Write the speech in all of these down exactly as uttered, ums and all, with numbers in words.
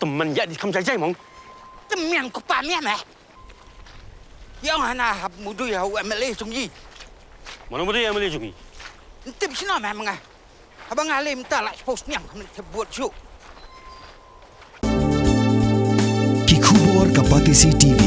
Tymmen ïa di kham jai jai mong. Tymmen ko pa mian eh. Ïa nga na hap mudui ha u M L A jong i. Mano mudui M L A jong i? Tip sino meh menga. Haba nga lem ta la post niang khamne te buat ju. Ki khubor ka Batesi T V.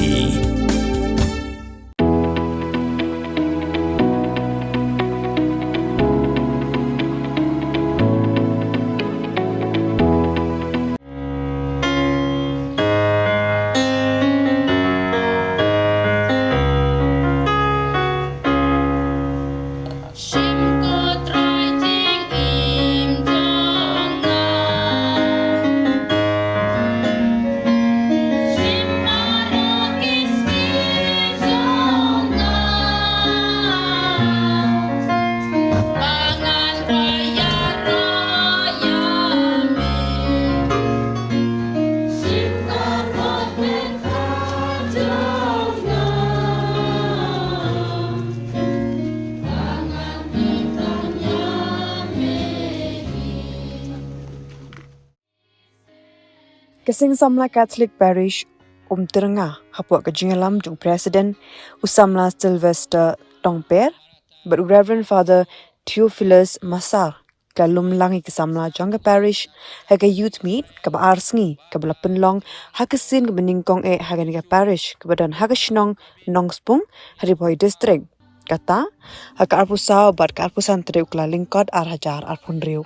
Ka Seng Samla Catholic Parish Umtyrnga hapoh ka jingïalam jong u President u Samla Sylvester Tongper bad u Reverend Father Theophilus Masar ka lum lang ïa ki samla jong ka parish ha ka Youth Meet kaba ar sngi kaba la pynlong ha ka sien kaba nyngkong eh ha kane ka parish kaba don ha ka shnong Nongspung ha Ri Bhoi District. Kata ha ka arphew saw bad ka arphew san tarik u Kyllalyngkot ar hajar arphew hynriew.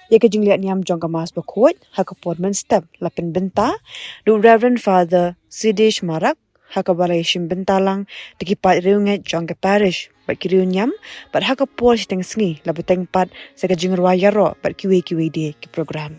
Ïa ka jingleh niam jong ka Mass Bakhuid ha ka por mynstep la pynbynta da u Reverend Father Sidish Marak ha kaba la ïashim bynta lang da ki paid riewngeit jong ka parish bad ki riewniam bad ha ka por shiteng sngi la bteng pat sa ka jingrwai ïaroh bad kiwei kiwei de ki program.